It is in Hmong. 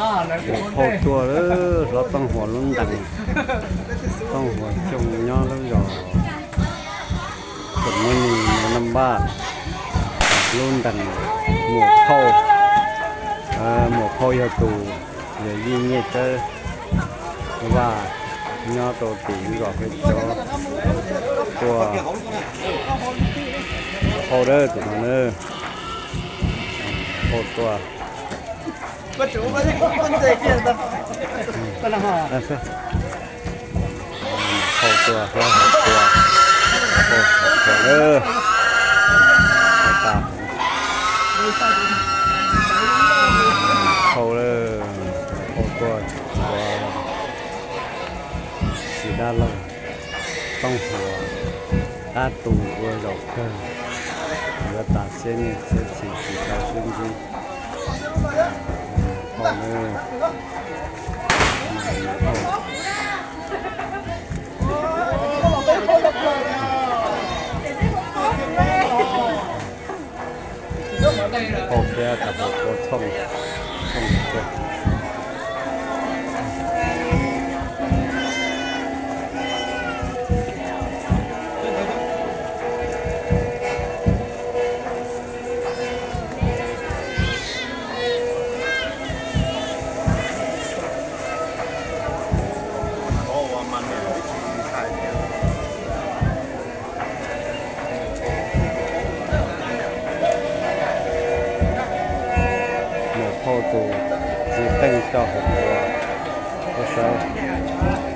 Muam phauj tuaj lawm, hlob Tooj Huas lub ntees. Tooj Huas Xyooj nyob lub zos Xeem Muas Nis, Naj Npaj, lub ntees. Muam phauj, muam phauj yog tus yawm yij Nyiaj Tsawb Vaj, nyob rau tim zos Hawj Tsob tuaj. Phauj dawb tus no na, phauj tuaj. Phauj tuaj, hlob Hawj tuaj, phauj tuaj lawm. Phauj lawm, phauj tuaj, Txiv Dab Laug Tooj Huas, qab tu ua zaum kawg, yuav tas xiab niaj xiab txhis tsis tau sib ntsib. Phauj na, phauj, phauj thiab tag hauv ua txhooj, txhooj tiag. Muam phauj tus txiv qeej coj hauv ua, ua saib.